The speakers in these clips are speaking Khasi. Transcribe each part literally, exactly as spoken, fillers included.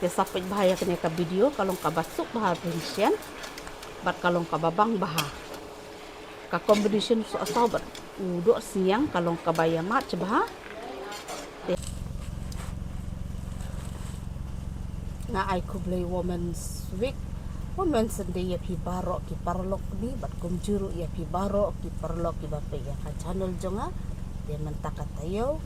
Te sa peit bha ïa kane ka video, ka long kaba suk bha rynsian bad ka long kaba bang bha. Ka combination sohsaw bad u doh sniang ka long kaba ïa mad bha. Te nga ai khublei Women's Week, Women's Day ïa phi baroh ki paralok kmie bad kumjuh ruh ïa phi baroh ki paralok kiba peit ïa ka channel jong nga. Te mynta ka taïew,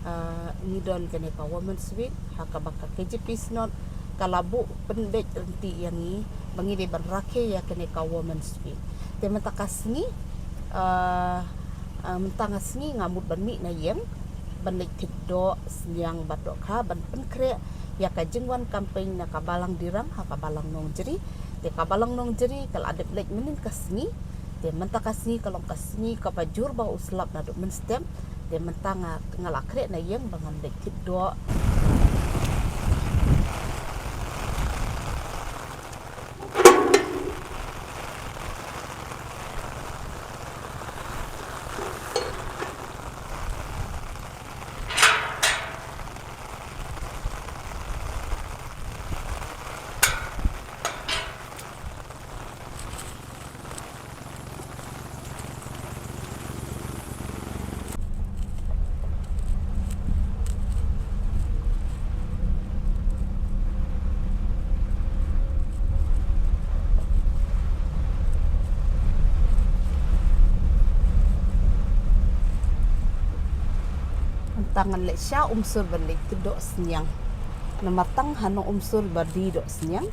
ah, ngi don kane ka Women's Week, ha kaba ka K J P Synod ka la buh pynbeit ryntih ïa ngi ba ngi dei ban rakhe ïa kane ka Women's Week. Te mynta ka sngi, ah, ah, mynta ka sngi nga mut ban mih na ïing ban leit thied doh sniang bad dohkha ban pynkhreh ïa ka jingwan campaign na ka Balang Dirang ha ka Balang Nongjri. Te ka Balang Nongjri ka la dep leit mynhynnin ka sngi. Te mynta ka sngi ka long ka sngi kaba jur bha u slap naduh mynstep. Te mynta nga, nga la khreh na ïing ba ngan leit thied doh. Mynta ngan leit sha Umsur ban leit thied doh sniang. Namar tang ha Nongumsur ba die doh sniang.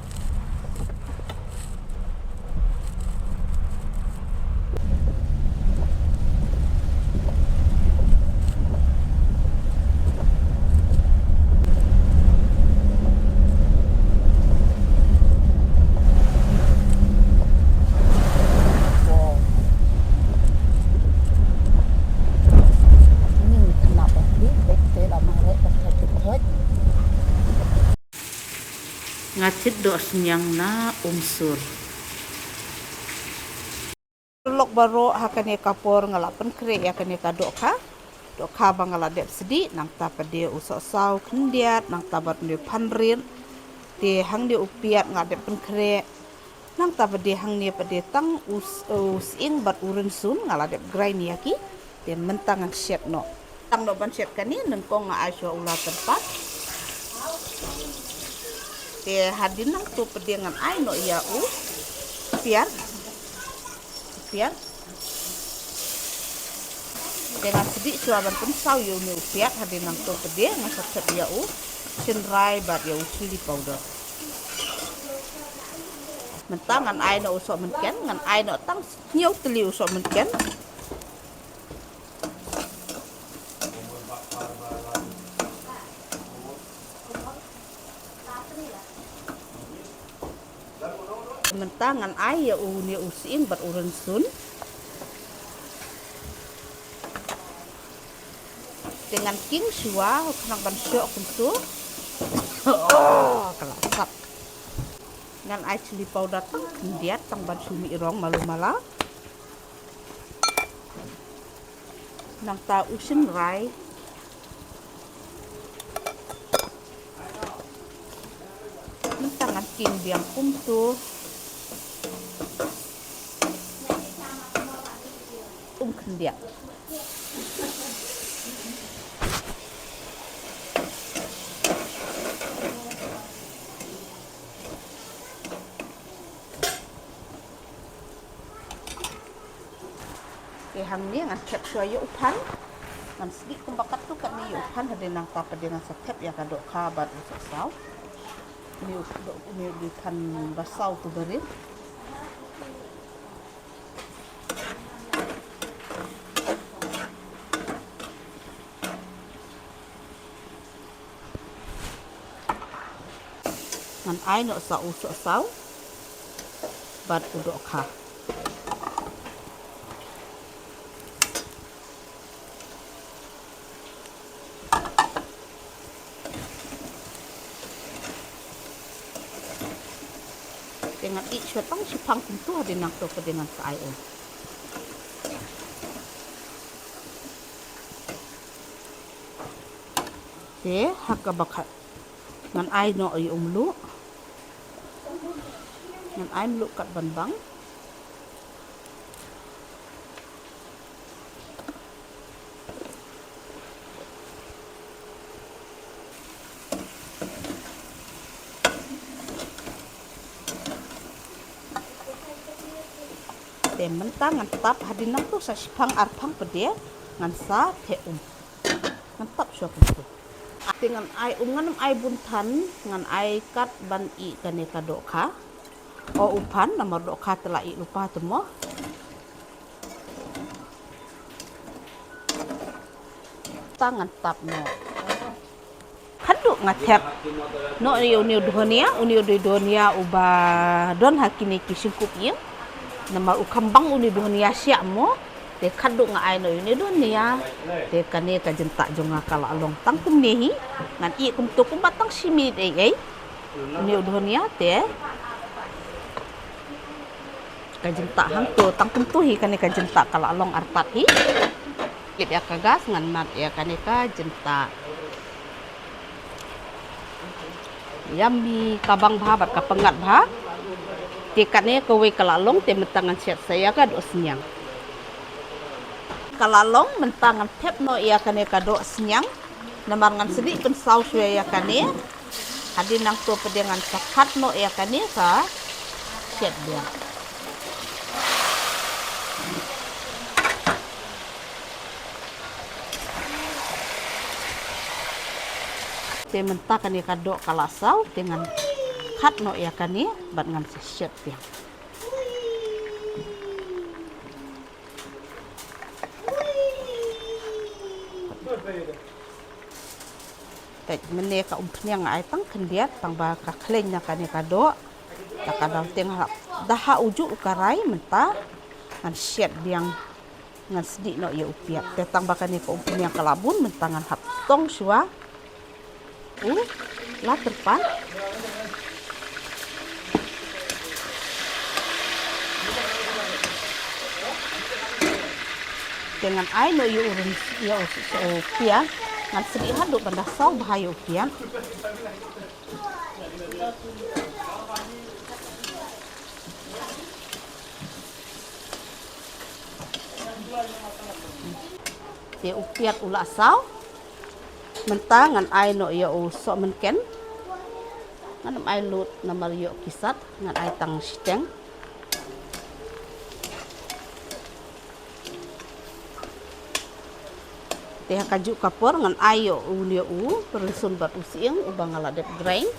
Nga thied doh sniang na Umsur. Lok baroh, ha kane ka por nga la pynkhreh ïa kane ka dohkha. Dohkha ba nga la dep sdieh, nangta pat de u sohsaw khyndiat, nangta bad une u phan rit. Te hangne u piat nga dep pynkhreh. Nangta pat de hangne pat de tang u s-, u sying bad u rynsun nga la dep grind ïa ki. Te mynta ngan shet noh. Tang noh ban shet kane, nyngkong nga ai shuwa u la tyrpad. Te hadien nangto pat de ngan ai noh ïa u piat. Piat. Te ngan sdieh shuwa ban pynsaw ïa une u piat, hadien nangto pat de ngan sa thep ïa u shynrai bad ïa u chilli powder. Mynta ngan ai noh u sohmynken, ngan ai noh tang hynñiew tylli u sohmynken. Mynta ngan ai ïa une u sying bad u rynsun. Te ngan king shuwa, khnang ban shoh kumto. Oh, ka la sap. Ngan ai chilli powder tang khyndiat, tang ban shu mih rong malu mala. Nangta u shynrai. Nangta ngan king biang kumto. Um khyndiat. Te hangne ngan thep shuwa ïa u phan. Ngan sdieh kumba katto katne ïa u phan, hadien nangta pat de ngan sa thep ïa ka dohkha bad u sohsaw. Une u doh, une u phan ba saw tu barit. Ngan ai noh sa u sohsaw bad u dohkha. Te ngan ïeh shuwa tang shiphang kumto, hadien nangto pat de ngan sa ai ei. Te ha kaba kha Ngan ai noh ïa u mluh. Ngan ai mluh kat ban bang. Te mynta ngan tap hadien nangto sa shiphang arphang pat de ngan sa theh um. Ngan tap shuwa kumto. Te ngan ai um, ngan ym ai bun than, ngan ai kat ban ih kane ka dohkha. O u phan namar dohkha te la ih lypa te mo. Ta ngan tap noh. Khadduh nga thep noh ïa une u dhonia, une u dei dhonia uba don ha kine ki shynkup ïing. Namar u kham bang une u dhonia shiah mo. Te khadduh nga ai noh ïa une u dhonia. Te kane ka jyntah jong nga ka la long tang kumne hi. Ngan ih kumto kumba tang shi minit ei ei. Une u dhonia te ka jyntah hangto tang kumto hi, kane ka jyntah ka la long artat hi. Lip ïa ka gas, ngan mad ïa kane ka jyntah. Yummy, ka bang bha bad ka pyngngad bha. Te kane kawei ka la long, te mynta ngan shet sa ïa ka dohsniang. Ka la long, mynta ngan thep noh ïa kane ka dohsniang. Namar ngan sdih pynsaw shuwa ïa kane. Hadien nangto pat de ngan sa khat noh ïa kane ka shet biang. Te mynta kane ka doh ka la saw, te ngan khat noh ïa kane bad ngan sa shet biang. Te mynne ka umphniang nga ai tang khyndiat, tang ba ka khleiñ na kane ka doh. Te ka daw te nga hap da ha u juh u karai mynta ngan shet biang, ngan sdih noh ïa u piat. Te tang ba kane ka umphniang ka la bun, mynta ngan hap tong shuwa u la tyrpad. Te ngan ai noh ïa u rynsied, ïa u, u piat. Ngan sdih haduh ban da saw bha ïa u piat. Te u piat u la saw. Mynta ngan ai noh ïa u sohmynken. Ngan ym ai lut namar ïoh ki sat, ngan ai tang shiteng. Te ha kajuh ka por ngan ai ïa u, ïa u rynsun bad u sying uba nga la dep grind.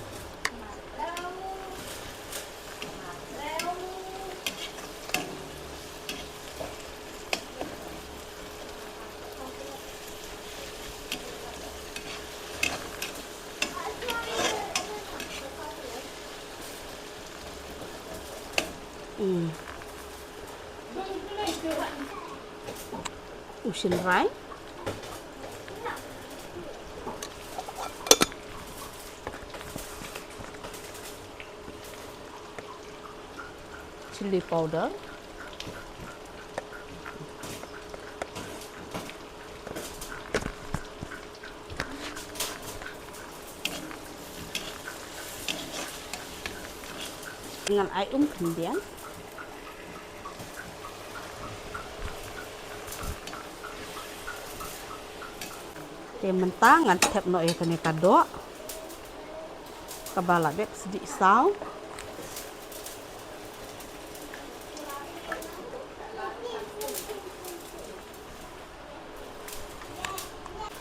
Hmm. U shynrai. Chilli powder. Ngan ai um khyndiat. Te mynta ngan thep noh ïa kane ka doh kaba la dep sdih saw.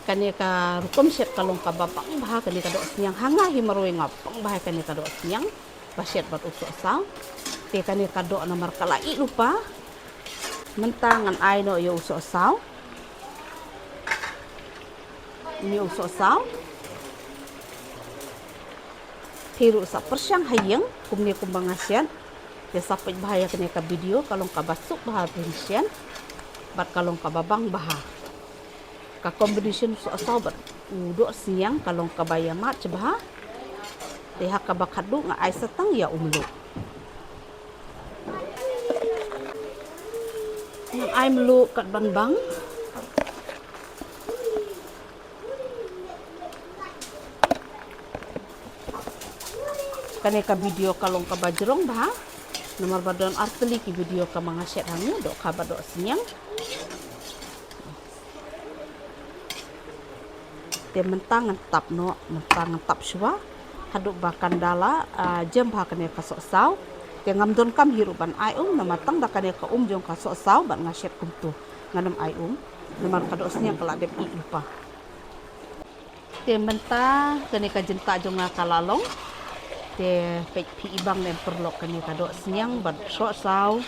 Kane ka rukom shet ka long kaba bang bha, kane ka dohsniang. Ha nga hi marwei nga bang bha kane ka dohsniang ba shet bad u sohsaw. Te kane ka doh namar ka la ih lypa. Mynta ngan ai noh ïa u sohsaw. Ïa u sohsaw. Te ruh sa pyrshang ha ïing kumne kumba nga shet. Te sa peit bha ïa kane ka video, ka long kaba suk bha phin shet bad ka long kaba bang bha. Ka combination sohsaw bad u dohsniang ka long kaba ïa match bha. Te ha kaba khadduh nga ai sa tang ïa u mluh. Ngan ai mluh kat ban bang. Kane ka video ka long kaba jrong bha. Namar ba don artylli ki video kaba nga shet hangne, dohkha bad dohsniang. Te mynta ngan tap noh, mynta ngan tap shuwa haduh ba kan da la, ah, jem bha kane ka sohsaw. Te ngam donkam hi ruh ban ai um, namar tang da kane ka um jong ka sohsaw bad nga shet kumto. Ngan ym ai um, namar ka dohsniang ka la dep ih lypa. Te mynta kane ka jingtah jong nga ka la long. Te peit phi i bang ne em paralok, kane ka dohsniang bad sohsaw.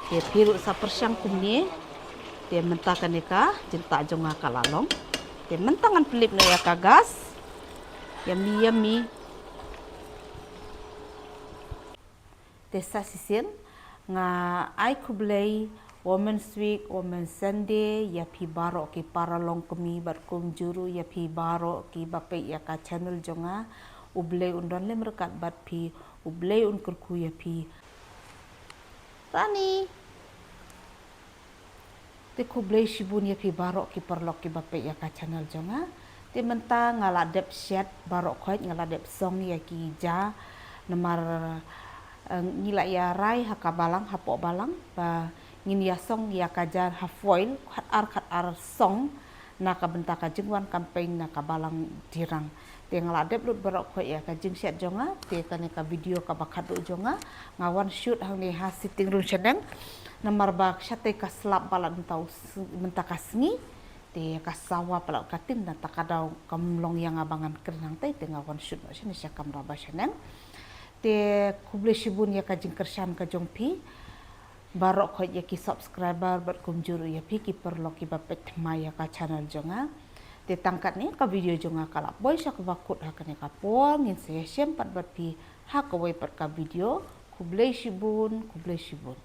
Te phi ruh sa pyrshang kumne. Te mynta kane ka jingtah jong nga ka la long. Te mynta ngan pynlip noh ïa ka gas. Yummy, yummy. Te sa shisien nga ai khublei Women's Week, Women's Sunday ïa phi baroh ki para longkmie bad kumjuh ruh ïa phi baroh kiba peit ïa ka channel jong nga. U Blei un don lem ryngkat bad phi, U Blei un kyrkhu ïa phi. Rani. Te khublei shibun ïa phi baroh ki paralok kiba peit ïa ka channel jong nga. Te mynta nga la dep shet baroh khoit, nga la dep song ïa ki ja. Namar, eh, ngi la ïa rai ha ka balang, hapoh balang ba ngin ïa song ïa ka ja ha foil, khatar khatar song na ka bynta ka jingwan campaign na ka balang Dirrang. Te nga la dep lut baroh khoit ïa ka jingshet jong nga. Te kane ka video kaba khatduh jong nga, nga wan shoot hangne ha sitting room shaneng. Namar ba shatei ka slap palat mynta u s-, mynta ka sngi. Te ka sawa palat ka tin, nangta ka daw kam long ïa nga ba ngan kren hangtei, te nga wan shoot noh shane sha kamra ba shaneng. Te khublei shibun ïa ka jingkyrshan ka jong phi baroh khoit, ïa ki subscriber bad kumjuh ruh ïa phi ki paralok kiba peit thymmai ïa ka channel jong nga. Te tang katne ka video jong nga ka la poi sha kaba kut ha kane ka por, ngin sa ïashem pat bad phi ha kawei pat ka video. Khublei shibun, khublei shibun.